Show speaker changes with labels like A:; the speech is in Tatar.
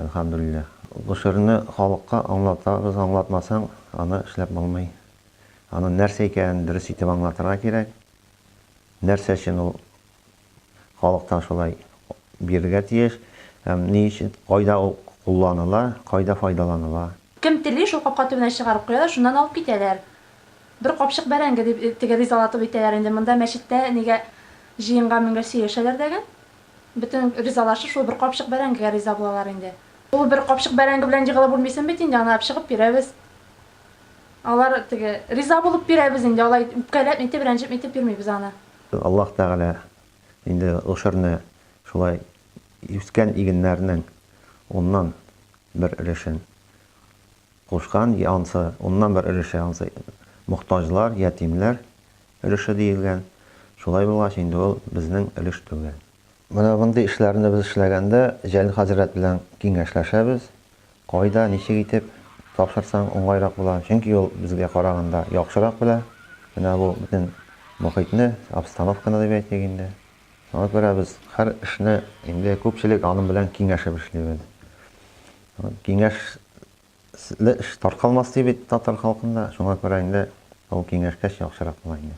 A: Әлхәмдүлилләһ. Гошерне халыкка аңлатабыз, аңлатмасаң, аны эшләп булмый. Аның нәрсә икәнен дөрес итеп аңлатырга кирәк. Нәрсә өчен ул халыктан шулай бирергә тиеш һәм ни өчен, кайда ул кулланыла, кайда файдаланыла.
B: Кем тели, шул капка төбенә чыгарып куялар, шуннан алып китәләр. Бер капчык бәрәңге дип теге ризалатып әйтәләр инде. Монда мәчеттә нигә җыенга менгәч сөйләшәләр дәген. Бөтен ризалашып шул бер капчык бәрәңгегә риза булалар инде. Ул бер капчык бәрәңге белән егылып үлмисең бит инде, аны әп чыгып бирәбез. Алар теге риза булып бирәбез инде, алай үпкәләп нитеп, рәнҗеп нитеп бирмибез аны.
A: Аллаһ Тәгалә инде гошерне шулай үскән игеннәрнең уннан бер өлешен кушкан, ансы уннан бер өлеше ансы мохтаҗлар, ятимнәр өлеше диелгән. Шулай булгач, инде ул безнең өлеш түгел. Менә мондый эшләрне без эшләгәндә Җәлил хәзрәт белән киңәшләшәбез. Кайда, ничек итеп тапшырсаң уңайрак була. Чөнки ул безгә караганда яхшырак белә. Менә бу бөтен мохитне, обстановканы дип әйтик инде. Шуңа күрә без һәр эшне инде күпчелек аның белән киңәшеп эшлибез. Киңәшле эш таркалмас ди бит татар халкында. Шуңа күрә инде ул киңәшкәч яхшырак була инде.